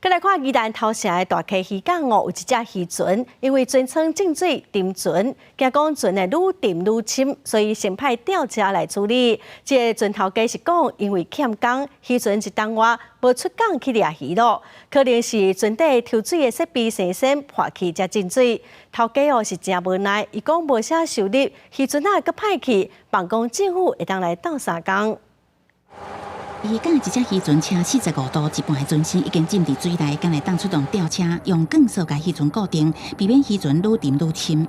閣來看宜蘭頭城的大溪漁港哦，有一隻漁船，因為船艙進水沉船，驚講船會愈沉愈深，所以先派吊車來處理。這个船頭家是講，因為欠工，漁船一冬外無出港去掠魚囉，可能是船底抽水的設備生鉎破去才進水。頭家哦是誠無奈，伊講無啥收入，漁船仔閣歹去，盼講政府會當來鬥相共。漁港的一隻漁船車45度，一半的船身已經浸佇水內，敢會當出動吊車，用鋼索共漁船固定，避免漁船愈沉愈深。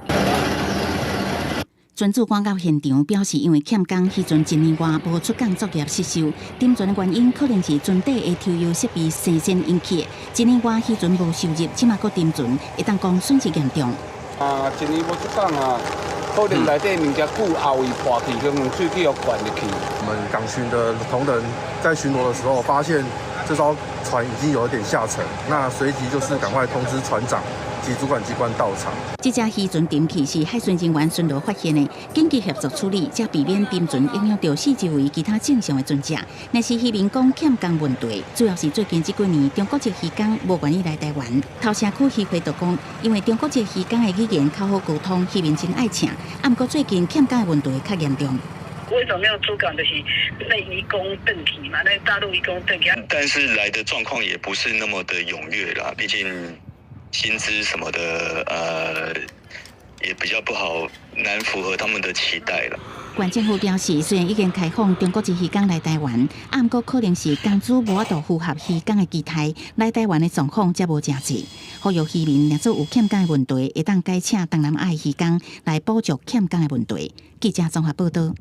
船主趕到現場表示，因為欠工，漁船一年外無出港作業失修，沉船的原因可能是船底的抽油設備生鉎引起的。一年外漁船無收入，這馬閣沉船，會當講損失嚴重。啊，一年無出港啊，可能內底物件久後位破去，可能水去予灌入去。我們港巡的同仁在巡邏的時候，發現這艘船已經有一點下沉，那隨即就是趕快通知船長及主管機關到場。這隻漁船沉去是海巡人員巡邏發現的，緊急協助處理，才避免沉船影響著四周圍其他正常的船隻。若是漁民講欠工問題，主要是最近這幾年中國籍漁工無願意來台灣。頭城區漁會就講，因為中國籍漁工的語言較好溝通，漁民真愛請。啊，毋過最近欠工的問題較嚴重。為什麼沒有出港？就是那移工轉去嘛，那大陸移工轉去。但是來的狀況也不是那麼的踴躍啦，畢竟薪資什麼的，也比較不好，難符合他們的期待啦。縣政府表示，雖然已經開放中國籍漁工來台灣，啊，毋過可能是工資無法度符合漁工的期待，來台灣的狀況才無誠濟。呼籲漁民若做有欠工的問題，會當改請東南亞漁工來補足欠工的問題。記者綜合報道。